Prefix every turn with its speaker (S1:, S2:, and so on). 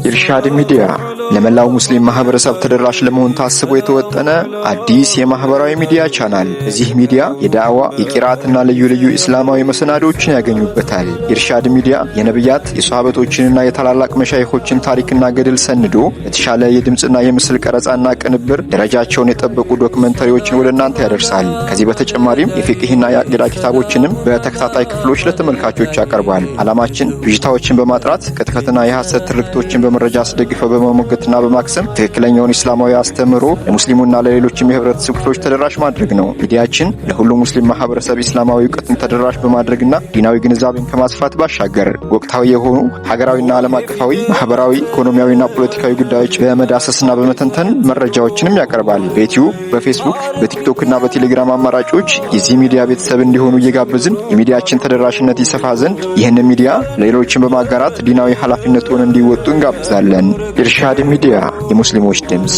S1: ኢርሻድ ሚዲያ ለመላው ሙስሊም ማህበረሰብ ተደራሽ ለመሆን ታስቦ የተወጠነ አዲስ የማህበራዊ ሚዲያ ቻናል። በዚህ ሚዲያ የዳዕዋ፣ የቂራአትና ልዩ ልዩ እስላማዊ መሰናዶዎችን ያገኙበታል። ኢርሻድ ሚዲያ የነቢያት፣ የሰሃበቶችንና የታላላቅ መሻይኾችን ታሪክና ገድል ሰንዶ በተሻለ የድምፅና የምስል ቀረጻና ቅንብር ደረጃቸውን የጠበቁ ዶክመንተሪዎችን ወደ እናንተ ያደርሳል። ከዚህ በተጨማሪም የፊቅህና የአቂዳ ኪታቦችንም በተከታታይ ክፍሎች ለተመልካቾች ያቀርባል። ዓላማችን ብዥታዎችን በማጥራት፣ ቅጥፈትና የሐሰት ትርክቶችን በመረጃ አስደግፈው በመሞገትና በማክሰም ትክክለኛውን እስላማዊ አስተምህሮ ለሙስሊሙና ለሌሎችም የህብረተሰብ ክፍሎች ተደራሽ ማድረግ ነው። ሚዲያችን ለሁሉም ሙስሊም ማህበረሰብ እስላማዊ እውቀትን ተደራሽ በማድረግና ዲናዊ ግንዛቤን ከማስፋት ባሻገር ወቅታዊ የሆኑ ሀገራዊና ዓለም አቀፋዊ፣ ማህበራዊ፣ ኢኮኖሚያዊና ፖለቲካዊ ጉዳዮች በመዳሰስና በመተንተን መረጃዎችንም ያቀርባል። በዩቲዩብ፣ በፌስቡክ፣ በቲክቶክ እና በቴሌግራም አማራጮች የዚህ ሚዲያ ቤተሰብ እንዲሆኑ እየጋበዝን የሚዲያችን ተደራሽነት ይሰፋ ዘንድ ይህንን ሚዲያ ለሌሎችን በማጋራት ዲናዊ ኃላፊነቱን እንዲወጡ እንጋብዛለን። ኢርሻድ ሚዲያ፣ የሙስሊሞች ድምፅ።